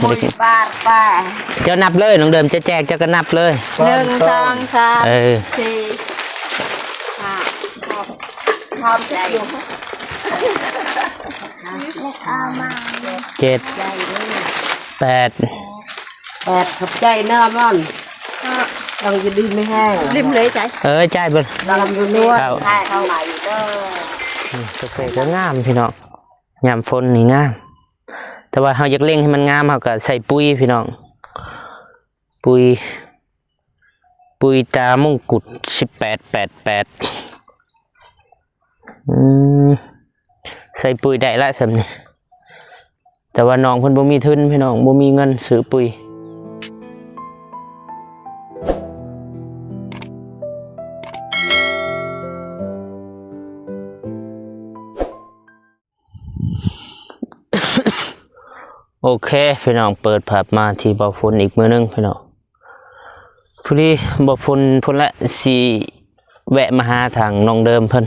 ໂອ້ຍ ບາດ ປາ ເຈົ້ານັບເລີຍ ນ້ອງເດີມ ເຈົ້າແຈກ ເຈົ້າກໍນັບເລີຍ ໜຶ່ງ ສອງ ສາມ ເອີ ສີ່ ຫ້າ ຫົກ ພ້ອມໃຈ ເຈັດ ແປດ ແປດ ຂອບໃຈເດີມອນ ຕ້ອງຢູ່ດີມີແຮງ ລິມເລີຍໃຈ ເອີ ຈ່າຍເບິ່ງ ລຳລວຍ ເຂົ້າ ໃຫ້ເຂົ້າໃໝ່ເດີ ອືມ ກາເຟກໍງາມພີ່ນ້ອງ ຍາມຝົນນີ້ງາມ ແຕ່ວ່າເຮົາຢາກເລັ່ງໃຫ້ມັນງາມ ເຮົາກໍໃສ່ປຸ໋ຍພີ່ນ້ອງ ປຸ໋ຍ ປຸ໋ຍຕາມົງກຸດ ສິບແປດ ແປດ ແປດ ອືມ ໃສ່ປຸ໋ຍໄດ້ລະສ່ຳນີ້ ແຕ່ວ່ານ້ອງເພິ່ນບໍ່ມີທຶນພີ່ນ້ອງ ບໍ່ມີເງິນຊື້ປຸ໋ຍ. ໂອເຄພີ່ນ້ອງ ເປີດພາບມາທີ່ບ່າວຝົນອີກມື້ໜຶ່ງພີ່ນ້ອງ ພໍດີບ່າວຝົນພຸ້ນແຫຼະຊິແວະມາຫາທາງນ້ອງເດີມເພິ່ນ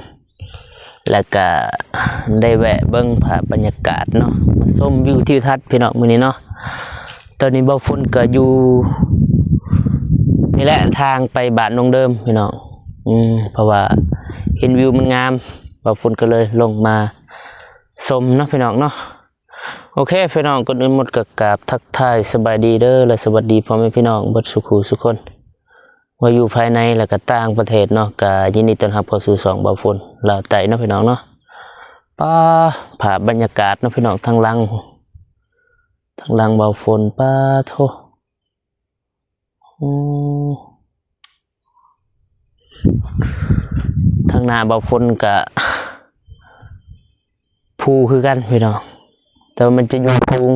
ແລ້ວກະໄດ້ແວະເບິ່ງພາບບັນຍາກາດເນາະ ມາຊົມວິວທິວທັດພີ່ນ້ອງມື້ນີ້ເນາະ ຕອນນີ້ບ່າວຝົນກໍຢູ່ນີ້ແຫຼະ ທາງໄປບ້ານນ້ອງເດີມພີ່ນ້ອງ ອືມ ເພາະວ່າເຫັນວິວມັນງາມ ບ່າວຝົນກໍເລີຍລົງມາຊົມເນາະພີ່ນ້ອງເນາະ. ໂອເຄພີ່ນ້ອງ ກ່ອນອື່ນໝົດກໍກາບທັກທາຍສະບາຍດີເດີ ແລະ ສະຫວັດດີພໍ່ແມ່ພີ່ນ້ອງເບິດສູ່ຄູ່ສູ່ຄົນ ວ່າຢູ່ພາຍໃນ ແລະ ກໍຕ່າງປະເທດເນາະ ກໍຍິນດີຕ້ອນຮັບເຂົ້າສູ່ຊ່ອງບ່າວຝົນລາວໃຕ້ເນາະພີ່ນ້ອງເນາະ. ປາ ພາບບັນຍາກາດເນາະພີ່ນ້ອງ ທາງຫຼັງ ທາງຫຼັງບ່າວຝົນ ປາໂທ້ ອືມ ທາງໜ້າບ່າວຝົນກະພູຄືກັນພີ່ນ້ອງ ແຕ່ວ່າມັນຈະຢູ່ສູງ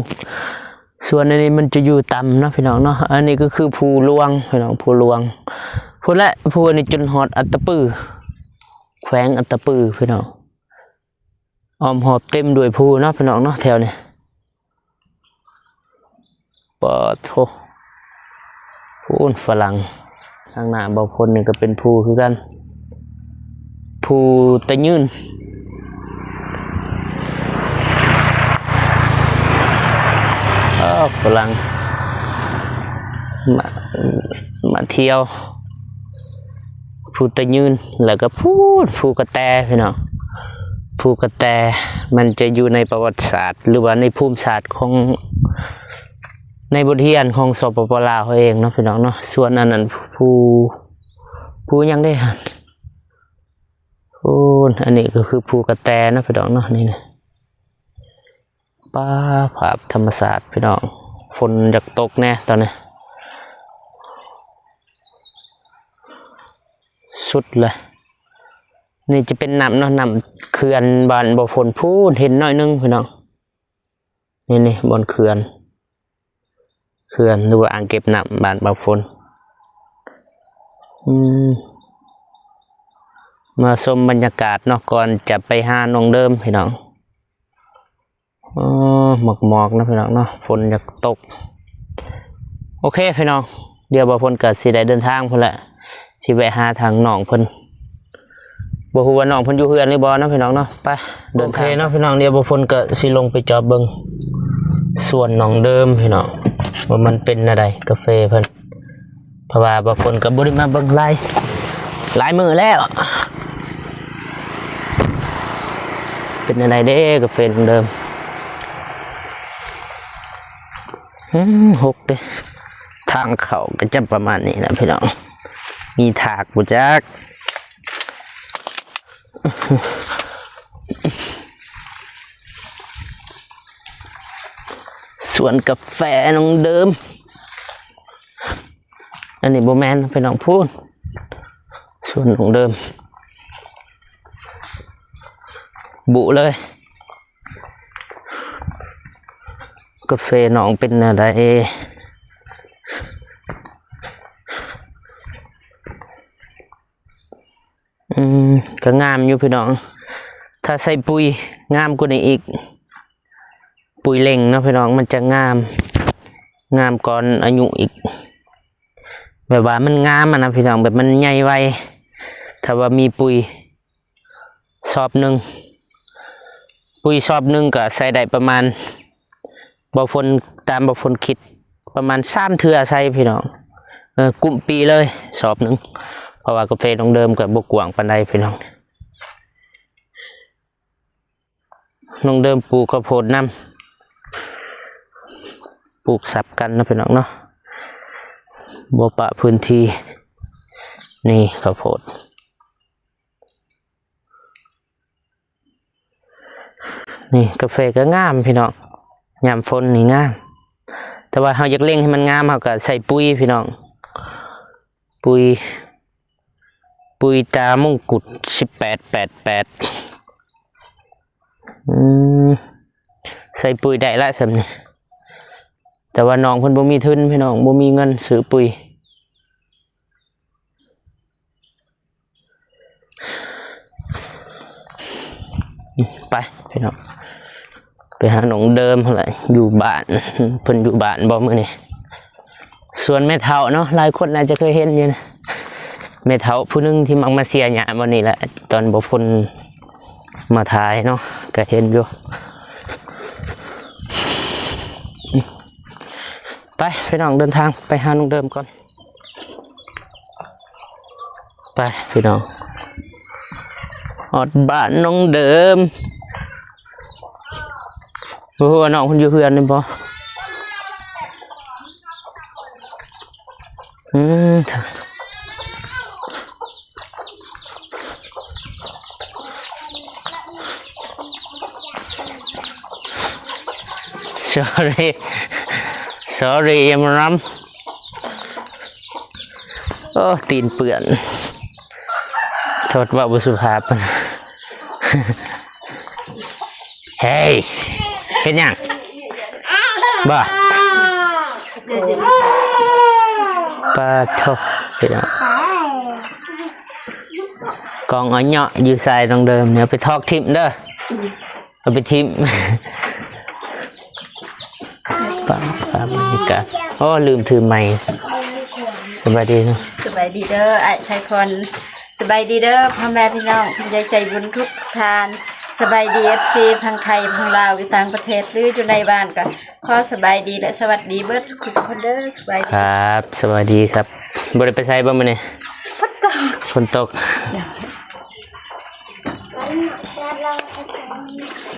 ສ່ວນອັນນີ້ມັນຈະຢູ່ຕ່ຳເນາະພີ່ນ້ອງເນາະ. ອັນນີ້ກໍຄືພູຫຼວງພີ່ນ້ອງ ພູຫຼວງ ພຸ້ນແຫຼະ ພູອັນນີ້ຈົນຮອດອັດຕະປື ແຂວງອັດຕະປືພີ່ນ້ອງ ອ້ອມຮອບເຕັມດ້ວຍພູເນາະພີ່ນ້ອງເນາະ ແຖວນີ້. ປາໂທ້ ພຸ້ນຝຣັ່ງ ທາງໜ້າບ່າວພົນນີ້ກໍເປັນພູຄືກັນ ພູຕະຍືນ. ເອີ ຝຣັ່ງ ມາ ມາທ່ຽວ ພູຕະຍືນ ແລ້ວກໍພູນ ພູກະແຕພີ່ນ້ອງ. ພູກະແຕມັນຈະຢູ່ໃນປະຫວັດສາດ ຫຼືວ່າໃນພູມສາດຂອງ ໃນບົດຮຽນຂອງ ສປປ ລາວເຮົາເອງເນາະພີ່ນ້ອງເນາະ. ສ່ວນອັນນັ້ນ ພູ ພູຫຍັງເດ້ຫັ້ນ ໂອ້ ອັນນີ້ກໍຄືພູກະແຕເນາະພີ່ນ້ອງເນາະ. ນີ້ນະ ປາ ພາບທຳມະຊາດພີ່ນ້ອງ ຝົນຢາກຕົກແດ່ຕອນນີ້ ສຸດເລີຍ. ນີ້ຈະເປັນນ້ຳເນາະ ນ້ຳເຂື່ອນບ້ານບ່າວຝົນ ພູນເຫັນໜ້ອຍໜຶ່ງພີ່ນ້ອງ. ນີ້ໆ ບ່ອນເຂື່ອນ ເຂື່ອນ ຫຼືວ່າອ່າງເກັບນ້ຳບ້ານບ່າວຝົນ. ອືມ ມາຊົມບັນຍາກາດເນາະ ກ່ອນຈະໄປຫານ້ອງເດີມພີ່ນ້ອງ. ອໍ ໝອກໆ ເນາະພີ່ນ້ອງເນາະ ຝົນຢາກຕົກ. ໂອເຄພີ່ນ້ອງ ດຽວບ່າວພົນກໍຊິໄດ້ເດີນທາງພຸ້ນແຫຼະ ຊິແວະຫາທາງນ້ອງເພິ່ນ ບໍ່ຮູ້ວ່ານ້ອງເພິ່ນຢູ່ເຮືອນຫຼືບໍ່ເນາະພີ່ນ້ອງເນາະ. ໄປ ເດີນທາງເນາະພີ່ນ້ອງ. ດຽວບ່າວພົນກໍຊິລົງໄປຈອບເບິ່ງສວນນ້ອງເດີມພີ່ນ້ອງ ວ່າມັນເປັນແນວໃດ ກາເຟເພິ່ນ ເພາະວ່າບ່າວພົນກໍບໍ່ໄດ້ມາເບິ່ງຫຼາຍ ຫຼາຍມື້ແລ້ວ. ເປັນຈັ່ງໃດເດ້ ກາເຟນ້ອງເດີມ? ອືມ ຫົກເດ້. ທາງເຂົ້າກໍຈະປະມານນີ້ແຫຼະພີ່ນ້ອງ ມີຖາກບໍ່ຈັກ. ສວນກາແຟນ້ອງເດີມ. ອັນນີ້ບໍ່ແມ່ນພີ່ນ້ອງ ພຸ້ນ ສວນນ້ອງເດີມ ບຸເລີຍ. ກາເຟນ້ອງເປັນແນວໃດ? ອືມ ກໍງາມຢູ່ພີ່ນ້ອງ ຖ້າໃສ່ປຸ໋ຍງາມກວ່ານີ້ອີກ. ປຸ໋ຍເລັ່ງເນາະພີ່ນ້ອງ ມັນຈະງາມ ງາມກ່ອນອາຍຸອີກ ແບບວ່າມັນງາມຫັ້ນນະພີ່ນ້ອງ ແບບມັນໃຫຍ່ໄວ. ຖ້າວ່າມີປຸ໋ຍສອບໜຶ່ງ ປຸ໋ຍສອບໜຶ່ງກໍໃສ່ໄດ້ປະມານ ບໍ່ຝົນຕ ຕາມບໍ່ຝົນຄິດປະມານສາມເທື່ອໃສ່ພີ່ນ້ອງ ເອີ ກຸ້ມປີເລີຍສອບໜຶ່ງ ເພາະວ່າກາເຟນ້ອງເດີມກໍບໍ່ກວ້າງປານໃດພີ່ນ້ອງ. ນ້ອງເດີມປູກເຂົ້າໂພດນຳ ປູກສັບກັນເນາະພີ່ນ້ອງເນາະ ບໍ່ປະພື້ນທີ່. ນີ້ເຂົ້າໂພດ ນີ້ກາເຟກໍງາມພີ່ນ້ອງ ຍາມຝົນນີ້ງາມ ແຕ່ວ່າເຮົາຢາກເລັ່ງໃຫ້ມັນງາມ ເຮົາກໍໃສ່ປຸ໋ຍພີ່ນ້ອງ ປຸ໋ຍ ປຸ໋ຍຕາມົງກຸດ ສິບແປດ ແປດ ແປດ ອືມ ໃສ່ປຸ໋ຍໄດ້ລະສ່ຳນີ້ ແຕ່ວ່ານ້ອງເພິ່ນບໍ່ມີທຶນພີ່ນ້ອງ ບໍ່ມີເງິນຊື້ປຸ໋ຍ. ໄປພີ່ນ້ອງ ໄປຫານ້ອງເດີມຫັ້ນແຫຼະ ຢູ່ບ້ານ ເພິ່ນຢູ່ບ້ານບໍ່ມື້ນີ້? ສວນແມ່ເຖົ້າເນາະ ຫຼາຍຄົນໜ້າຈະເຄີຍເຫັນຢູ່ນະ ແມ່ເຖົ້າຜູ້ໜຶ່ງທີ່ມັກມາເສຍຫຍ້າບ່ອນນີ້ແຫຼະ ຕອນບໍ່ຝົນມາຖ່າຍເນາະ ກໍເຫັນຢູ່. ໄປພີ່ນ້ອງ ເດີນທາງໄປຫານ້ອງເດີມກ່ອນ. ໄປພີ່ນ້ອງ ຮອດບ້ານນ້ອງເດີມ. ບໍ່ຮູ້ວ່ານ້ອງເພິ່ນຢູ່ເຮືອນນີ້ບໍ່? ອືມ sorry sorry ຢ່າມານຳ. ໂອ້ ຕີນເປື້ອນ ໂທດ ເວົ້າບໍ່ສຸພາບ. ເຮີ້ຍ ເຮັດຫຍັງບໍ່? ປາໂທ ພີ່ນ້ອງ ກອງອະເຍາະຢູ່ໃສນ້ອງເດີມ ເອົາໄປຖອກຖິ້ມເດີ. ເອົາໄປຖິ້ມ. ປາ ປາ ບັນຍາກາດ ໂອ້ ລືມຖືໄມ. ສະບາຍດີເນາະ ສະບາຍດີເດີ ອ້າຍໄຊຄອນ ສະບາຍດີເດີ ພໍ່ແມ່ພີ່ນ້ອງ ຜູ້ໃຫຍ່ໃຈບຸນທຸກທ່ານ ສະບາຍດີ ເອັຟຊີ ທັງໄທ ທັງລາວ ຢູ່ຕ່າງປະເທດ ຫຼື ຢູ່ໃນບ້ານ ກໍຂໍສະບາຍດີ ແລະ ສະຫວັດດີເບິດສຸກຄົນເດີ ສະບາຍດີ ຄັບ ສະບາຍດີຄັບ. ບໍ່ໄດ້ໄປໃສບໍ່ມື້ນີ້? ຝົນຕົກ ຝົນຕົກ.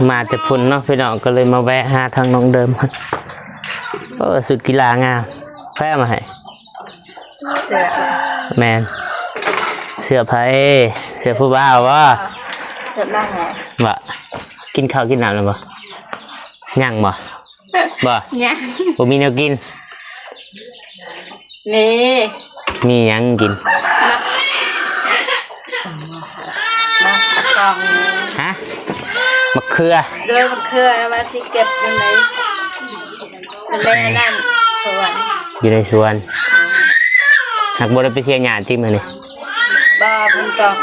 ມາແຕ່ພຸ້ນເນາະພີ່ນ້ອງ ກໍເລີຍມາແວະຫາທາງນ້ອງເດີມ. ໂອ້ ຊຸດກິລາງາມ ໃຜເອົາມາໃຫ້? ເສື້ອ ແມ່ນ ເສື້ອໃຜ? ເສື້ອຜູ້ບ່າວບໍ່? ເສື້ອມາໃຫ້ ບໍ່? ກິນເຂົ້າກິນນ້ຳແລ້ວບໍ່? ຍັງບໍ່? ບໍ່ ຍັງ ບໍ່ມີແນວກິນ. ມີ ມີຫຍັງກິນ? ໝາກ ໝາກກອງ ຮະ? ໝາກເຂືອ ໂດຍ ໝາກເຂືອ ວ່າຊິເກັບຢູ່ໃນ ແມ່ນັ້ນສວນ ຢູ່ໃນສວນ. ຫາກບໍ່ໄດ້ໄປເສຍຫຍ້າຕິມື້ນີ້? ບໍ່ ເພິ່ນຕົກ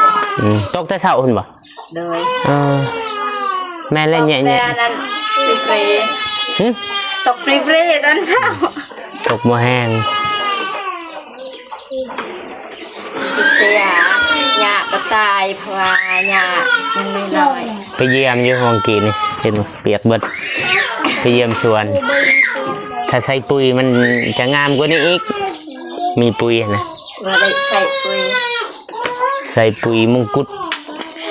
ອືມ ຕົກແຕ່ເຊົ້າພຸ້ນບໍ່? ໂດຍ ເອີ ແມ່ນແລ້ວ ແຍະ ແຍະ ແຕ່ອັນນັ້ນ ຟຣີ ຫຶ? ຕົກຟຣີໆ ຕອນເຊົ້າ ຕົກບໍ່ແຮງ ເສຍຫຍ້າກໍຕາຍ ເພາະວ່າຫຍ້າຍັງນ້ອຍໆ. ໄປຢ້ຽມຢູ່ຫ້ອງກີ້ນີ້ ເຫັນບໍ່ ປຽກເບິດ ໄປຢ້ຽມສວນ ຖ້າໃສ່ປຸ໋ຍມັນຈະງາມກວ່ານີ້ອີກ ມີປຸ໋ຍຫັ້ນນະ ວ່າໄດ້ໃສ່ປຸ໋ຍ ໃສ່ປຸ໋ຍມົງກຸດ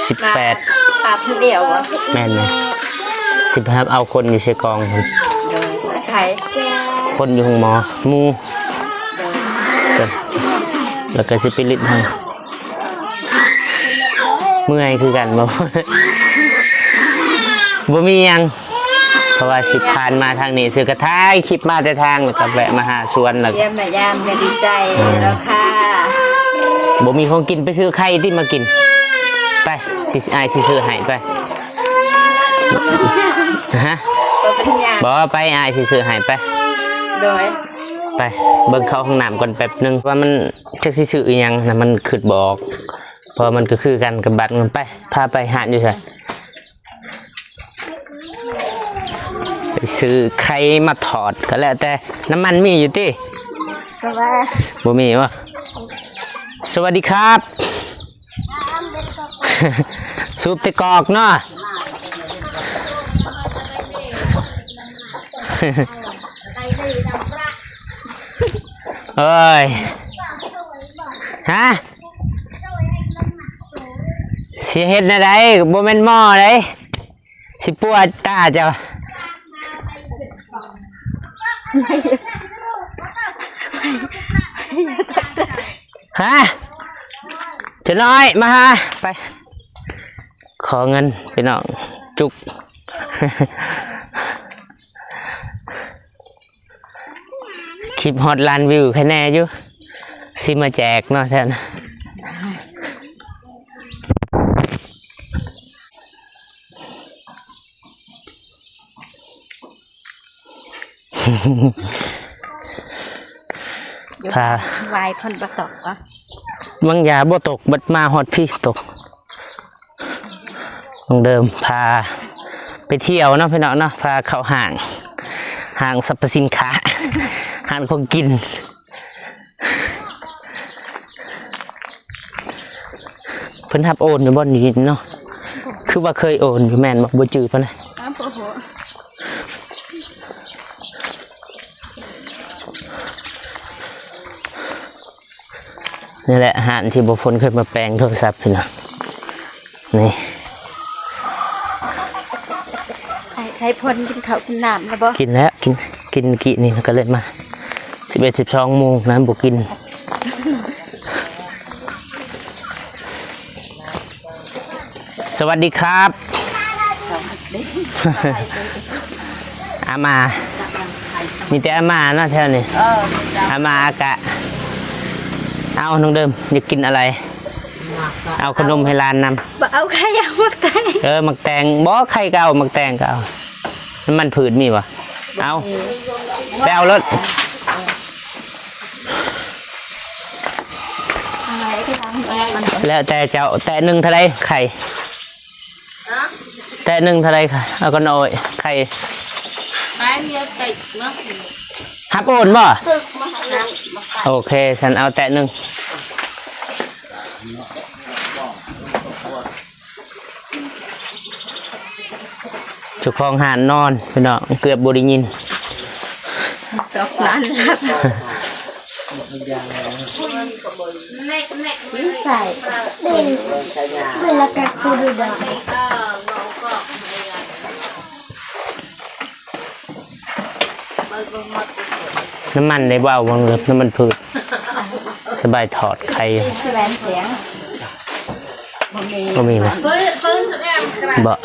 ສິບແປດ ມາ ມາຜູ້ດຽວບໍ່? ແມ່ນ ແມ່ນ ຊິໄປຮັບເອົາຄົນຢູ່ເຊກອງພຸ້ນ ໂດຍ ໃຜ? ຄົນຢູ່ໂຮງໝໍ ໝູ່ ໂດຍ ແລ້ວກໍຊິໄປລິດທາງ ເມື່ອຍຄືກັນບໍ່? ບໍ່ມີຫຍັງ ເພາະວ່າຊິຜ່ານມາທາງນີ້ຊື່ ກໍຖ່າຍຄລິບມາແຕ່ທາງ ແລ້ວກໍແວະມາຫາສວນ ແລ້ວ ຢ້ຽມມາຢາມກໍດີໃຈແລ້ວຄ່ະ ບໍ່ມີຂອງກິນ ໄປຊື້ໄຂ່ຕິມາກິນ ໄປ ຊິ ອ້າຍຊິຊື້ໃຫ້ ໄປ ຮະ ບໍ່ເປັນຫຍັງ ບໍ່ ໄປ ອ້າຍຊິຊື້ໃຫ້ ໄປ ໂດຍ ໄປ ເບິ່ງເຂົ້າຫ້ອງນ້ຳກ່ອນແປັບໜຶ່ງ ວ່າມັນຈັກຊິຊື້ອີ່ຫຍັງນະ ມັນຄິດບໍ່ອອກ ເພາະມັນກໍຄືກັນກັບບັດ ໄປ ພາໄປ ຮ້ານຢູ່ໃສ? ໄປຊື້ໄຂ່ມາທອດກໍແລ້ວແຕ່ ນ້ຳມັນມີຢູ່ຕິ? ກໍວ່າ ບໍ່ມີບໍ່? ສະຫວັດດີຄັບ ສູບແຕ່ກອກເນາະ. ໂອ້ຍ ຮະ ຊິເຮັດແນວໃດ? ບໍ່ແມ່ນໝໍ້ເດ້ ຊິປວດຕາເຈົ້າ. ຮະ ຈະນ້ອຍມາຫາ ໄປ ຂໍເງິນພີ່ນ້ອງ ຈຸກ ຄລິບຮອດລ້ານວິວ ໃຄແນ່ຢູ່ ຊິມາແຈກເນາະແທ້ນະ. ພາ ວາຍຄົນບໍ່ຕົກວະ ບາງຢ່າບໍ່ຕົກ ບັດມາຮອດພີ້ຕົກ. ນ້ອງເດີມພາໄປທ່ຽວເນາະພີ່ນ້ອງເນາະ ພາເຂົ້າຫ້າງ ຫ້າງສັບພະສິນຄ້າ ຮ້ານຂອງກິນ. ເພິ່ນຮັບໂອນຢູ່ບໍ່ນີ້ເນາະ? ຄືວ່າເຄີຍໂອນຢູ່ແມ່ນບໍ່? ບໍ່ຈື່ປານໃດ. ອ້າວ ບໍ່ຮູ້. ນີ້ແຫຼະຮ້ານທີ່ບໍ່ຝົນເຄີຍມາແປງໂທລະສັບພີ່ນ້ອງ. ນີ້ ໃຊ້ ໃຊ້ພົນກິນເຂົ້າກິນນ້ຳແລ້ວບໍ່? ກິນແລ້ວ ກິນ ກິນກີ້ນີ້ ກໍເລີຍມາ ສິບເອັດ ສິບສອງໂມງນະ ບໍ່ກິນ. ສະຫວັດດີຄັບ ອາມ່າ ມີແຕ່ອາມ່າເນາະແຖວນີ້. ເອີ ອາມ່າອາກະ. ເອົາ ນ້ອງເດີມ ຢາກກິນອະໄລ? ເອົາຂະໜົມໃຫ້ຫຼານນຳ. ບໍ່ເອົາໄຂ່ ເອົາໝາກແຕງ. ເອີ ໝາກແຕງ. ບໍ່ ໄຂ່ກໍເອົາ ໝາກແຕງກໍເອົາ. ນ້ຳມັນພືດມີບໍ່? ເອົາ ໄປເອົາໂລດ. ແລ້ວແຕ່ເຈົ້າ. ແຕະໜຶ່ງເທົ່າໃດໄຂ່? ແຕະໜຶ່ງເທົ່າໃດ? ເອົາກໍນ້ອຍໄຂ່. ຮັບໂອນບໍ່? ໂອເຄ ຊັ້ນເອົາແຕະໜຶ່ງ. ເຈົ້າຂອງຮ້ານນອນພີ່ນ້ອງ ເກືອບບໍ່ໄດ້ຍິນ. ຕອບຫຼານຫຼັບ. ນ້ຳມັນໄດ້ບໍ່ເອົາບໍ່? ນ້ຳມັນພືດ. ສະບາຍທອດໄຂ່. ສະແຫວນສຽງ. ບໍ່ມີ ບໍ່ມີບໍ່? ບໍ່.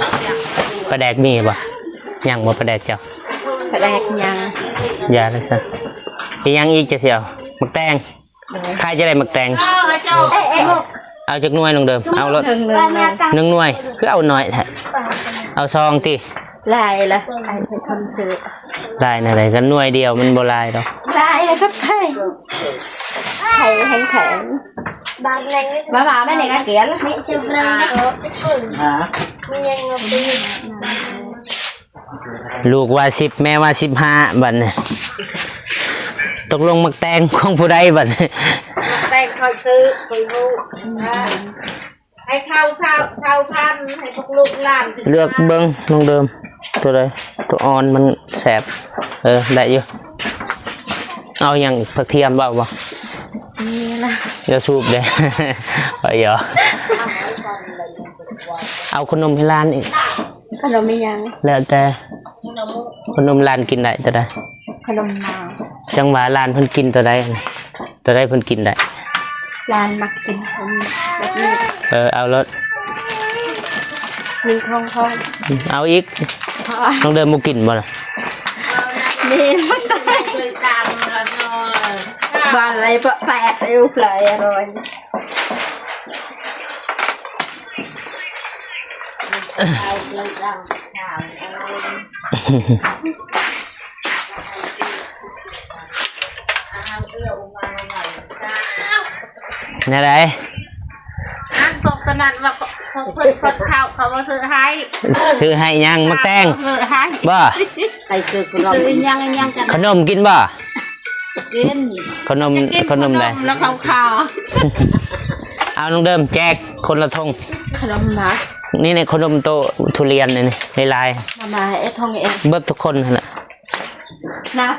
ປາແດກມີບໍ່? ຍັງບໍ່ປາແດກເຈົ້າ? ປາແດກຍັງ. ຢ່າລະຊະ. ອີຫຍັງອີກຈະຊິເອົາ? ໝາກແຕງ. ຂາຍຈັ່ງໃດໝາກແຕງ? ເອົາຈັກໜ່ວຍນ້ອງເດີມ? ເອົາໂລດ ໜຶ່ງໜ່ວຍ. ຄືເອົາໜ້ອຍແທ້? ເອົາສອງຕິ? ຫຼາຍລະ ອ້າຍໃຊ້ຄຳຊື້. ຫຼາຍແນວໃດ? ກໍໜ່ວຍດຽວມັນບໍ່ຫຼາຍດອກ. ຫຼາຍລະກັບໄຂ່ ໄຂ່ແຮງແພງ. ມາ ມາ ແມ່ນີ້ກໍກຽນ. ຫາ ລູກວ່າສິບ ແມ່ວ່າສິບຫ້າ ບັດນີ້ ຕົກລົງໝາກແຕງຂອງຜູ້ໃດບັດນີ້? ໝາກແຕງຂ້ອຍຊື້ ຂ້ອຍຮູ້. ໃຫ້ເຂົ້າຊາວ ຊາວພັນ ໃຫ້ພວກລູກຫຼານ ເລືອກເບິ່ງນ້ອງເດີມ ຕົວໃດ ຕົວອ່ອນມັນແຊບ. ເອີ ໄດ້ຢູ່. ເອົາຫຍັງ? ຜັກທຽມເວົ້າບໍ່? ນີ້ລະ ຢ່າສູບເດ້. ເອົາ ເອົາຂະໜົມໃຫ້ຫຼານອີກ. ຂະໜົມອີຫຍັງ? ແລ້ວແຕ່ ຂະໜົມຫຼານກິນໄດ້ຕົວໃດ? ຂະໜົມມາ. ຈັ່ງວ່າຫຼານເພິ່ນກິນຕົວໃດ? ຕົວໃດເພິ່ນກິນໄດ້? ຫຼານມັກກິນແບບນີ້. ເອີ ເອົາໂລດ. ມີທອງໆ. ເອົາອີກ. ນ້ອງເດີມບໍ່ກິນບໍ່ລະ? ມີ. ຫວານໄຫຼປະແປະ ລູກຫຼາຍອະຮ່ອຍ. ແນວໃດ? ອັນຕົກຕອນນັ້ນວ່າຂອງເພິ່ນ ເພິ່ນເຂົ້າ ເຂົາບໍ່ຊື້ໃຫ້. ຊື້ໃຫ້ຫຍັງ? ໝາກແຕງ ເຂົາບໍ່ຊື້ໃຫ້ ບໍ່? ໄປຊື້ຂະໜົມ ຊື້ຫຍັງຫຍັງກັນ ຂະໜົມກິນບໍ່? ກິນ ຂະໜົມ ຈະກິນຂະໜົມໃດ? ຂະໜົມແລ້ວເຂົາຂາ ເອົານ້ອງເດີມແຈກຄົນລະຖົງ ຂະໜົມນະ. ນີ້ ນີ້ຂະໜົມໂຕທຸລຽນນີ້ ນີ້ຫຼາຍໆ ມາ ມາເອັດຖົງເອງ ເບິດທຸກຄົນຫັ້ນນະ. ນັບ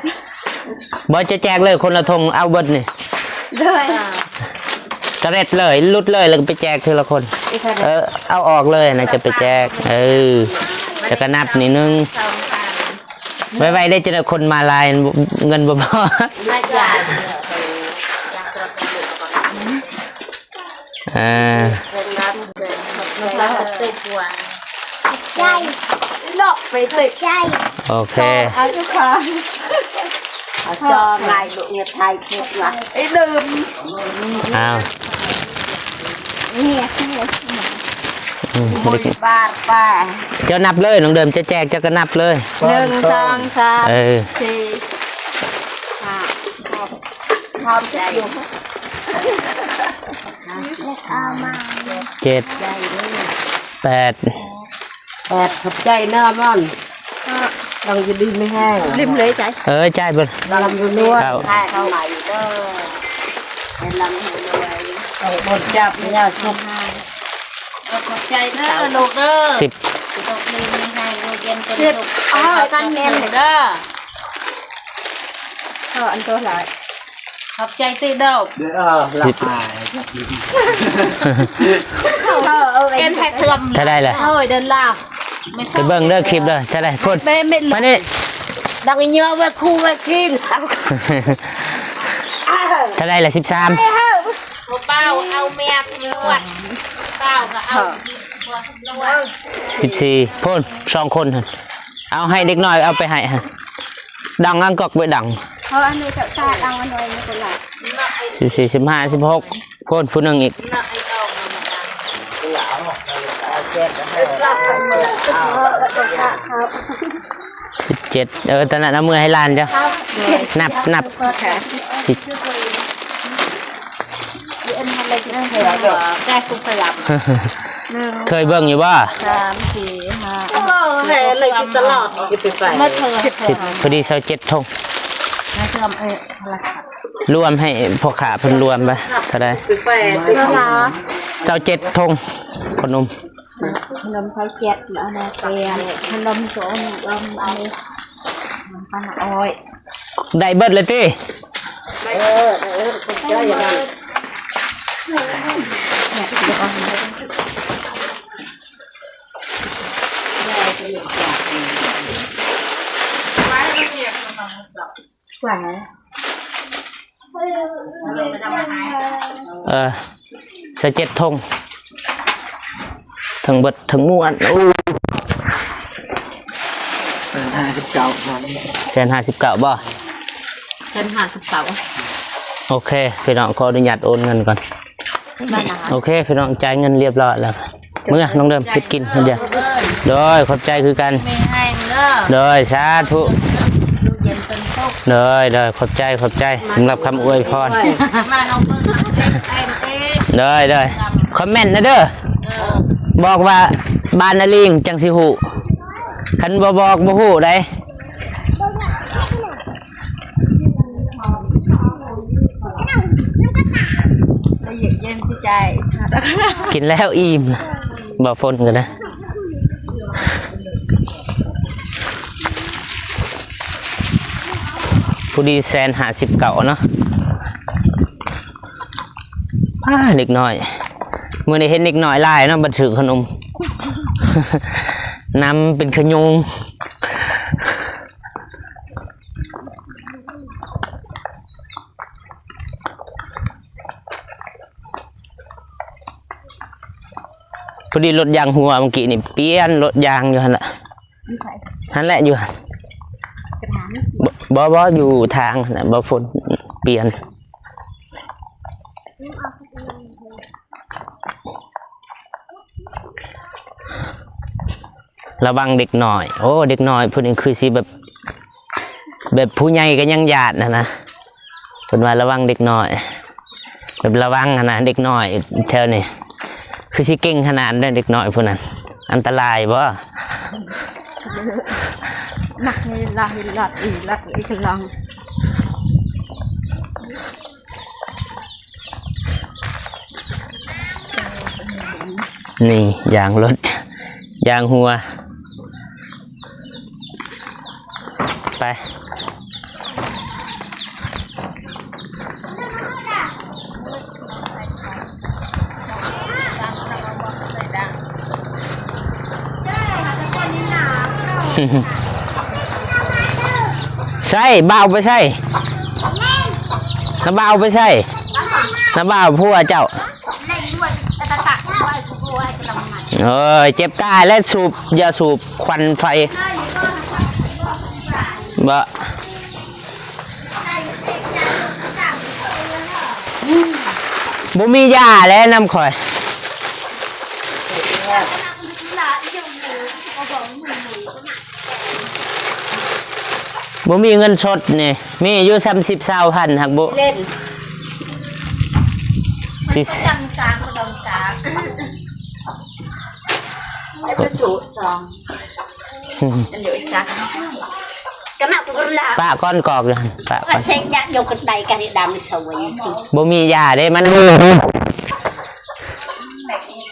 ວ່າຈະແຈກເລີຍຄົນລະຖົງ ເອົາເບິດນີ້ ໂດຍ ກະເລັດເລີຍ ຫຼຸດເລີຍ ແລ້ວກໍໄປແຈກທີລະຄົນ ເອີ ເອົາອອກເລີຍນະ ຈະໄປແຈກ ເອີ ແລ້ວກໍນັບນີ້ ໜຶ່ງ ໄວໆ ໄດ້ ຈັ່ງໃດຄົນມາຫຼາຍ ເງິນບໍ່ພໍ ເອີ ໃຈ ເນາະ ໄປເຕະ ໃຈ ໂອເຄ ເອົາຈຸຄອນ ເອົາຈອມໄລ່ລູກເງືອດໄທເຮັດລະ ໄອ້ດື່ມ ອ້າວ ເນຍ ອືມ ໂອ້ຍ ບາດປາ ເຈົ້ານັບເລີຍ ນ້ອງເດີມ ເຈົ້າແຈກ ເຈົ້າກໍນັບເລີຍ ໜຶ່ງ ສອງ ສາມ ເອີ ສີ່ ຫ້າ ຫົກ ພ້ອມໃຈ ເຈັດ ແປດ ແປດ ຂອບໃຈເນາະ ມອນ ຕ້ອງຢູ່ດີມີແຮງ ລິມເລີຍໃຈ ເອີ ຈ່າຍເບິ່ງ ລຳລວຍ ເກົ້າ ໃຫ້ເຂົ້າໃໝ່ເດີ ໃຫ້ລຳໃຫ້ລວຍ ຕ້ອງອົດຈັບຍາສຸກ ຂອບໃຈເດີລູກເດີ ສິບ ສຸກດີມີແຮງ ຢູ່ເຢັນເປັນສຸກ ເອີ ກັນແມ່ນເດີ ເອີ ອັນໂຕຫຼາຍ ຂອບໃຈຕິເດີ ສິບ ເປັນໃຫ້ເຊື່ອມ ເທົ່າໃດລະ ໂອ້ຍ ເດີນລາວ ໄປເບິ່ງເດີຄລິບເດີ ເທົ່າໃດພຸ້ນ ມານີ້ ດັງເຍອະເວີຍຄູເວີຍຄີນ ເທົ່າໃດລະ ສິບສາມ ຜູ້ບ່າວເອົາເມຍນວດ ຜູ້ບ່າວກໍເອົານວດ ສິບສີ່ ພຸ້ນ ສອງຄົນ ເອົາໃຫ້ເດັກນ້ອຍ ເອົາໄປໃຫ້ ດັງອັງກອກໄປດັງ ເອົາອັນນີ້ກໍຕາດ ເອົາອັນນ້ອຍນີ້ກໍລະ ສິບສີ່ ສິບຫ້າ ສິບຫົກ ພຸ້ນ ຜູ້ໜຶ່ງອີກ ສິບເຈັດ ເອີ ຕອນນັ້ນເອົາເມືອໃຫ້ຫຼານເຈົ້າ ນັບ ນັບ ສິບ ເຄີຍເບິ່ງຢູ່ບໍ່? ສາມ ສີ່ ຫ້າ ຫົກ ເອີ ເລີຍກິນຕະຫຼອດ ສິບ ພໍດີ ຊາວເຈັດຖົງ ລວມໃຫ້ພໍ່ຄ້າເພິ່ນລວມໄປເທົ່າໃດ? ຊາວເຈັດຖົງ ຂະໜົມ ຂະໜົມ ຊາວເຈັດ ອັນນັ້ນແປງ ຂະໜົມ ໂສມ ອັນນີ້ ຂະໜົມ ປານ້ອຍ ໄດ້ເບິດເລີຍຕິ? ເອີ ໄດ້ເບິດ ຂອບໃຈ ເອີ ຊາວເຈັດຖົງ ທັງເບິດທັງມວນ ໂອ້ ແສນຫ້າສິບເກົ້າ ແສນຫ້າສິບເກົ້າບໍ່? ແສນຫ້າສິບເກົ້າ ໂອເຄ ພີ່ນ້ອງ ຂໍອະນຸຍາດໂອນເງິນກ່ອນ ໂອເຄ ພີ່ນ້ອງ ຈ່າຍເງິນລຽບຮ້ອຍແລ້ວ ເມືອນ້ອງເດີມ ເຮັດກິນຄົນດຽວ ໂດຍ ຂອບໃຈຄືກັນ ມີແຮງເດີ ໂດຍ ສາທຸ ຢູ່ເຢັນເປັນສຸກ ໂດຍ ໂດຍ ຂອບໃຈ ຂອບໃຈ ສຳລັບຄຳອວຍພອນ ມາເຮົາເບິ່ງເອັມເອັມເອັມ ໂດຍ ໂດຍ ຄອມເມັນນະເດີ ເອີ ບອກວ່າບ້ານນາລີງ ຈັ່ງຊິຮູ້ ຄັນບໍ່ບອກບໍ່ຮູ້ໃດ ກິນແລ້ວອີ່ມ ບໍ່ຝົນກໍໄດ້ ຜູ້ດີແສນຫ້າສິບເກົ້າເນາະ ປ້າ ເດັກນ້ອຍ ມື້ນີ້ເຫັນເດັກນ້ອຍຫຼາຍເນາະ ບັດຊື້ຂະໜົມ ນຳເປັນຂະຍຸງ ພໍດີລົດຢາງຮົ່ວ ເມື່ອກີ້ນີ້ປ່ຽນລົດຢາງຢູ່ຫັ້ນລະ ຢູ່ໃສ? ຫັ້ນແຫຼະ ຢູ່ ກະຖາງ ບໍ່ ບໍ່ ຢູ່ທາງຫັ້ນນະ ບໍ່ຝົນປ່ຽນ ລະວັງເດັກນ້ອຍ ໂອ້ ເດັກນ້ອຍຜູ້ນີ້ຄືຊິແບບ ແບບຜູ້ໃຫຍ່ກໍຍັງຢ້ານຫັ້ນນະ ເພິ່ນວ່າລະວັງເດັກນ້ອຍ ແບບລະວັງຫັ້ນນະ ເດັກນ້ອຍແຖວນີ້ ຄືຊິເກັ່ງຂະໜາດໃດເດັກນ້ອຍຜູ້ນັ້ນ ອັນຕະລາຍບໍ່? ນັກເຮລັດອີລັດອີລັດອີກະລັງ ນີ້ຢາງລົດ ຢາງຮົ່ວ ໄປ ເ ໃສ ບ່າວໄປໃສ? ນ້າບ່າວໄປໃສ? ນ້າບ່າວຜົວເຈົ້າ? ເອີຍ ເຈັບຕາຍແລ້ວ ສູບ ຢ່າສູບຄວັນໄຟ ບໍ່ ບໍ່ມີຢາແລ້ວນຳຂ້ອຍ. ບໍ່ມີເງິນສົດນີ້ ມີຢູ່ສາມສິບ ຊາວພັນ ຫາກບໍ່ ເຫຼັ້ນ ຊິ ຈຳຕາມ ໄປປະຕູສອງ ອັນດຽວອີກຈັກ ກະມາກຸລາ ປະກ່ອນກອກຢູ່ຫັ້ນ ປະກ່ອນ ເຊັກຢາກຍົກກັນໄດກັນດຳສະຫວຍຈິງ ບໍ່ມີຢາເດ້ ມັນ ນີ້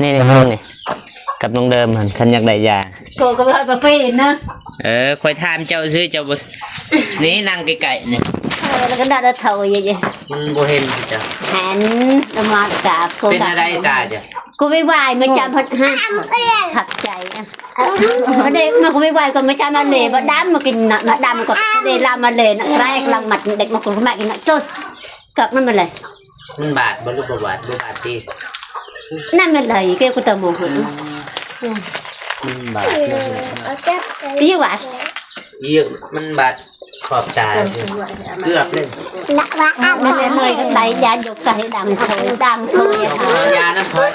ນີ້ ນີ້ ກັບນ້ອງເດີມຫັ້ນ ຄັນຢາກໄດ້ຢາ ໂຕກໍວ່າບໍ່ເປັນນະ. ເອີ ຂ້ອຍຖາມເຈົ້າຊື່ ເຈົ້າບໍ່ ນີ້ນັ່ງໃກ້ໆນີ້ ເອີ ແລ້ວກໍໜ້າເຖົ້າເຍ ມັນບໍ່ເຫັນຊິເຈົ້າ ເຫັນ ລະມາກາບ ເປັນອະໄລຕາເຈົ້າ? ກໍໄປໄຫວ້ມາຈຳພັດຮະ ຂັດໃຈອະ ມາເດ ມາກໍໄປໄຫວ້ກໍມາຈຳມາເລ ບໍ່ດຳມາກິນນະ ມາດຳກໍໄດ້ລຳມາເລນະ ແກລກລຳມັດເດັກມາກໍມາກິນນະ ໂຕສ ກັບນັ້ນມາເລຍ. ມັນບາດບໍ່ ຫຼືບໍ່ບາດ? ບໍ່ບາດຕິ ນັ້ນແມ່ນໃດ ແກກໍຕະໂມ ອືມ ມັນບາດເນາະ ຢູ່ຫວາ ເຍອະ ມັນບາດຂອບຕາ ເກືອບເລີຍ ມັນເລີຍກໍໄດ້ຢາຍົກກະໃຫ້ດັງໂຊ ດັງໂຊ ຂໍຢານຳຂ້ອຍ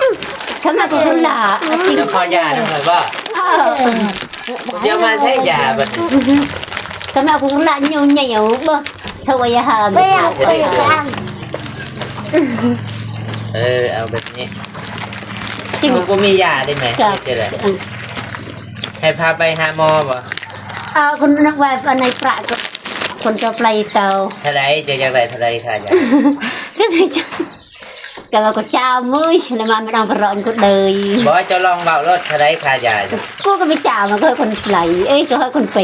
ຄຳວ່າກຸລາ ເຈົ້າຂໍຢານຳຂ້ອຍບໍ່? ເອີ ຊິເອົາມາໃຊ້ຢາບັດນີ້ ຄຳວ່າກຸລາ ເຫນີວໆ ບໍ່ ຊ່ວຍຫາ ເອີ ເອົາແບບນີ້ ບໍ່ມີຢາໄດ້ແມ່ ເຮັດຈັ່ງໃດ ໃຫ້ພາໄປຫາໝໍບໍ່? ເອົາ ຄົນນັກວ່າອັນໃນພະ ຄົນເຈົ້າໄປເຕົາ ເທົ່າໃດ ເຈົ້າຢາກໄດ້ເທົ່າໃດຄ່າຢາ? ກໍໃສ່ ກໍວ່າກໍເຈົ້າມື້ ແລ້ວມາແມ່ນເອົາໄປຮ້ອນກໍເດີຍ ບໍ່ ເຈົ້າລອງເວົ້າໂລດ ເທົ່າໃດຄ່າຢາ? ກູກໍໄປເຈົ້າມາ ກໍໃຫ້ຄົນໄປ ເອີຍ ກໍໃຫ້ຄົນໄປ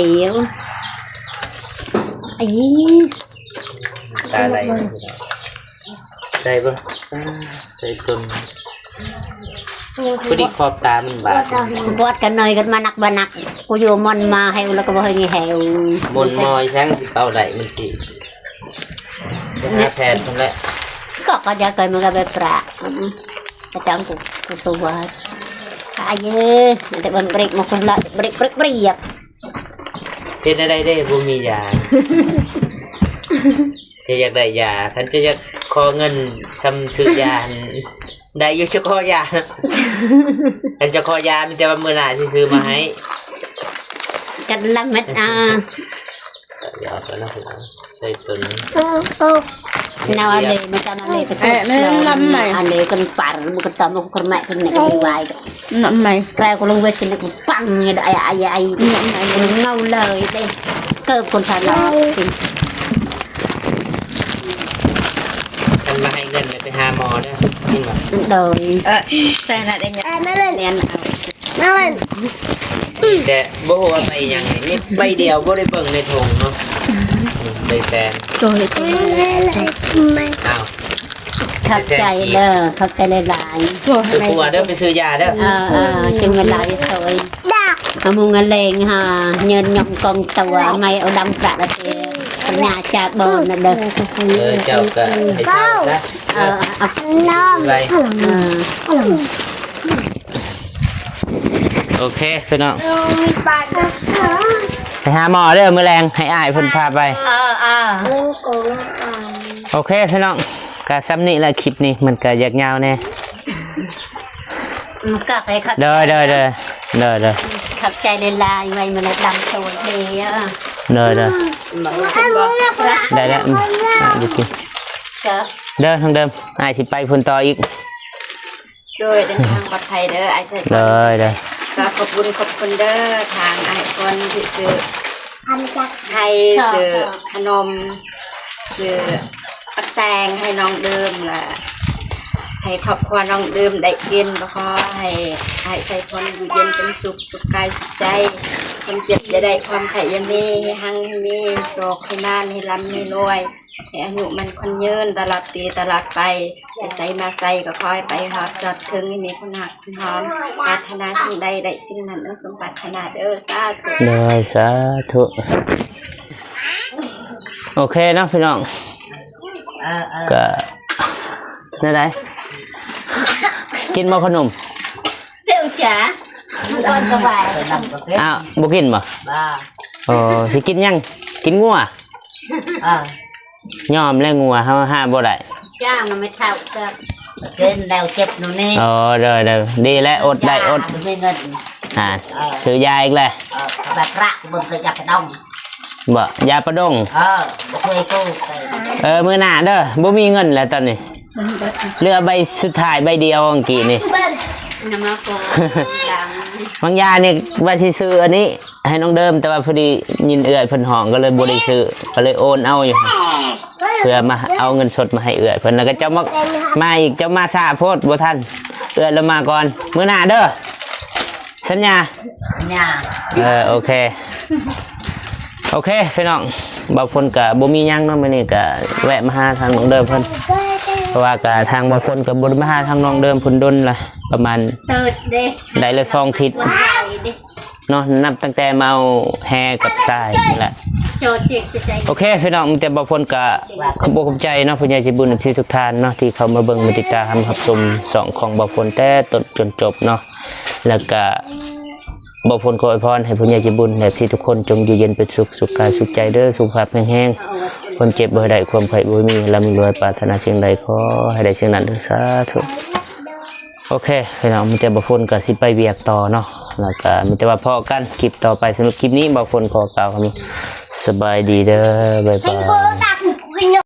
ອາ ຕາໄຫຼ ໃສ່ເບິ່ງ ໃສ່ຕົນ ພໍດີຂອບຕາມັນບາດ ປວດກັນໜ້ອຍກັນມາໜັກບໍ່ໜັກ ກູຢູ່ມ່ອນມາແຮວ ແລ້ວກໍບໍ່ໃຫ້ມີແຮວ ໝົນມອຍແຊງຊິເປົ່າໄດ້ ມັນຊິໄປຫາແພດພຸ້ນແຫຼະ ກໍ ກໍຢາກໄປ ມັນກໍໄປປະ ອືມ ກະຈັງ ກູ ກູສະຫວາດ ອາເຍ ແຕ່ມັນເບຣກ ມັນຄົນລະເບຣກ ເບຣກ ເບຣກ ເຮັດແນວໃດເດ້ ບໍ່ມີຢາ ເຈົ້າຢາກໄດ້ຢາ ຄັນເຈົ້າຢາກຂໍເງິນຊ່ຳຊື້ຢາຫັ້ນ ໄດ້ຢູ່ ເຈົ້າຂໍຢາ ຄັນເຈົ້າຂໍຢາ ມີແຕ່ວ່າມື້ໜ້າຊິຊື້ມາໃຫ້ ກັນລະແມັດ ອາ ຢາກໄປນະ ໃສ່ຕົນ ເອີ ເອີ ແນວອັນເດ ມັນກະມາເລກະ ເອີ ແມ່ນລຳໃໝ່ ອັນເດກັນປານ ມັນກະຕຳ ມັນກະແມະ ກັນແນວໄວ້ ນ້ຳໃໝ່ ແກລະກໍລົງເວທ ກັນກະປັງ ໄອ້ ໄອ້ ໄອ້ ນ້ຳໃໝ່ ເງົາເລີຍເດ້ ເກີບຄົນທານລາວ ຄັນມາໃຫ້ເງິນ ໄປຫາໝໍເດີ ຍິນບໍ່? ໂດຍ ເອີ ໃສ່ລະໄດ້ຍັງ ແມ່ນເອົາ ແຕ່ບໍ່ຮູ້ວ່າໃບຫຍັງນີ້ ມີໃບດຽວ ບໍ່ໄດ້ເບິ່ງໃນຖົງເນາະ ໃບແຊນ ໂດຍ ອ້າວ ຂອບໃຈເດີ ຂອບໃຈຫຼາຍໆ ໂດຍ ໄປປົວເດີ ໄປຊື້ຢາເດີ ເອີໆ ຈຶ່ງເວລາຊິຊ່ອຍ ອາມຸງອາແລງຫາ ເຍີນຍົງກອງຕົວ ໄມ້ເອົາດຳກະລະເຕ ພະຍາຈາກບ່ອນນັ້ນເດີ ເອີ ເຈົ້າກະໃຫ້ເຊົ່າຊະ ເອີ ເອົາ ນ້ຳ ໄວ້ ເອີ ໂອເຄພີ່ນ້ອງ ໄປຫາໝໍເດີ ມື້ແລງໃຫ້ອ້າຍເພິ່ນພາໄປ ເອີໆ ໂອເຄພີ່ນ້ອງ ກະຊ່ຳນີ້ແຫຼະ ຄລິບນີ້ມັນກະຢາກຍາວແດ່ ມັນກະໄປຄັກ ໂດຍໆໆ ໂດຍໆ ຂອບໃຈຫຼາຍໆ ໄວ້ມື້ໜ້າດຳໂຊຍເດີ ໂດຍໆ ໄດ້ແລ້ວ ອືມ ອ່ະ ຢູ່ກິນ ເດີ ທາງເດີມ ອ້າຍຊິໄປພຸ້ນຕໍ່ອີກ ໂດຍ ເດີນທາງປອດໄພເດີ ອ້າຍໄຊ ໂດຍໆ ກໍຂອບບຸນຂອບຄຸນເດີ ທາງອ້າຍກ່ອນທີ່ຊື້ໄຂ່ ຊື້ຂະໜົມ ຊື້ປັກແຕງໃຫ້ນ້ອງເດີມ ແລະ ໃຫ້ຄອບຄົວນ້ອງເດີມໄດ້ກິນ ກໍຂໍໃຫ້ອ້າຍໄຊພອນຢູ່ເຢັນເປັນສຸກ ສຸກກາຍສຸກໃຈ ຄວາມເຈັບຢ່າໄດ້ ຄວາມໄຂ້ຢ່າມີ ໃຫ້ຮັ່ງໃຫ້ມີ ໂຊກໃຫ້ໝານ ໃຫ້ລ່ຳໃຫ້ລວຍ ໃຫ້ອາຍຸໝັ້ນຂວັນຍືນຕະຫຼອດປີຕະຫຼອດໄປ ໄປໃສມາໃສກໍຂໍໃຫ້ໄປຮອດຈອດເຖິງ ໃຫ້ມີຄົນຮັກຄົນຫອມ ປາດຖະໜາສິ່ງໃດໄດ້ສິ່ງນັ້ນ ດັ່ງສົມປາດຖະໜາເດີ ສາທຸ. ໂດຍ ສາທຸ. ໂອເຄເນາະພີ່ນ້ອງ ເອີໆ ກະແນວໃດ ກິນບໍ່ຂະໜົມ? ເດວຈາ ມັນອ່ອນກະໄວ. ອ້າວ ບໍ່ກິນບໍ່? ບໍ່. ໂອ້ ຊິກິນຫຍັງ? ກິນງົວ? ເອີ ຍອມແລ້ວ ງົວເຮົາຫາບໍ່ໄດ້. ຈ້າງນຳແມ່ເຖົ້າ ກິນແລ້ວເຈັບໂນ່ນນີ້. ໂອ້ ໂດຍໆ ດີແລ້ວ ອົດໄດ້ອົດ. ບໍ່ມີເງິນ. ອ່າ ເອີ ຊື້ຢາອີກແລ້ວ. ເອີ ເອົາໄປພະເບິ່ງ ເຄີຍຢາປະດົງ. ບໍ່ ຢາປະດົງ. ເອີ ບໍ່ເຄີຍກູ. ເອີ ມື້ໜ້າເດີ ບໍ່ມີເງິນແລ້ວຕອນນີ້ ເຫຼືອໃບສຸດທ້າຍໃບດຽວອັງກີນີ້. ນຳມາໂກ ບາງຢານີ້ວ່າຊິຊື້ອັນນີ້ໃຫ້ນ້ອງເດີມ ແຕ່ວ່າພໍດີຍິນເອື້ອຍເພິ່ນຮ້ອງ ກໍເລີຍບໍ່ໄດ້ຊື້ ກໍເລີຍໂອນເອົາຢູ່ ເພື່ອມາເອົາເງິນສົດມາໃຫ້ເອື້ອຍເພິ່ນ. ແລ້ວກໍເຈົ້າມາ ມາອີກ ເຈົ້າມາຊ້າໂພດ ບໍ່ທັນ. ເອື້ອຍລາວມາກ່ອນ ມື້ໜ້າເດີ ສັນຍາ. ຍາ ເອີ ໂອເຄ ໂອເຄພີ່ນ້ອງ ບ່າວຝົນກະບໍ່ມີຫຍັງເນາະ ມື້ນີ້ກະແວະມາຫາທາງນ້ອງເດີມເພິ່ນ ເພາະວ່າກະທາງບ່າວຝົນກະບໍ່ໄດ້ມາຫາທາງນ້ອງເດີມເພິ່ນດົນລະ ປະມານ Thursday ໄດ້ລະສອງທິດເນາະ ນັບຕັ້ງແຕ່ມາເອົາແຮ່ກັບຊາຍນີ້ແຫຼະ. ໂອເຄພີ່ນ້ອງ ມີແຕ່ບ່າວຝົນກະຂອບອົກຂອບໃຈເນາະ ຜູ້ໃຫຍ່ໃຈບຸນ ເອັຟຊີ ທຸກທ່ານເນາະ ທີ່ເຂົ້າມາເບິ່ງມາຕິດຕາມຮັບຊົມຊ່ອງຂອງບ່າວຝົນແຕ່ຕົ້ນຈົນຈົບເນາະ ແລ້ວກະ ບ່າວຝົນຂໍອວຍພອນໃຫ້ຜູ້ໃຫຍ່ໃຈບຸນ ແລະ ເອັຟຊີ ທຸກຄົນຈົ່ງຢູ່ເຢັນເປັນສຸກ ສຸກກາຍສຸກໃຈເດີ ສຸຂະພາບແຂງແຮງ ຄວາມເຈັບບໍ່ໃຫ້ໄດ້ ຄວາມໄຂ້ບໍ່ໃຫ້ມີ ລ່ຳລວຍ ປາດຖະໜາສິ່ງໃດຂໍໃຫ້ໄດ້ສິ່ງນັ້ນເດີ ສາທຸ. ໂອເຄພີ່ນ້ອງ ມີແຕ່ບ່າວຝົນກໍຊິໄປວຽກຕໍ່ເນາະ ແລ້ວກໍມີແຕ່ວ່າພໍ້ກັນຄລິບຕໍ່ໄປ. ສຳລັບຄລິບນີ້ ບ່າວຝົນຂໍກ່າວຄຳສະບາຍດີເດີ ບາຍບາຍ.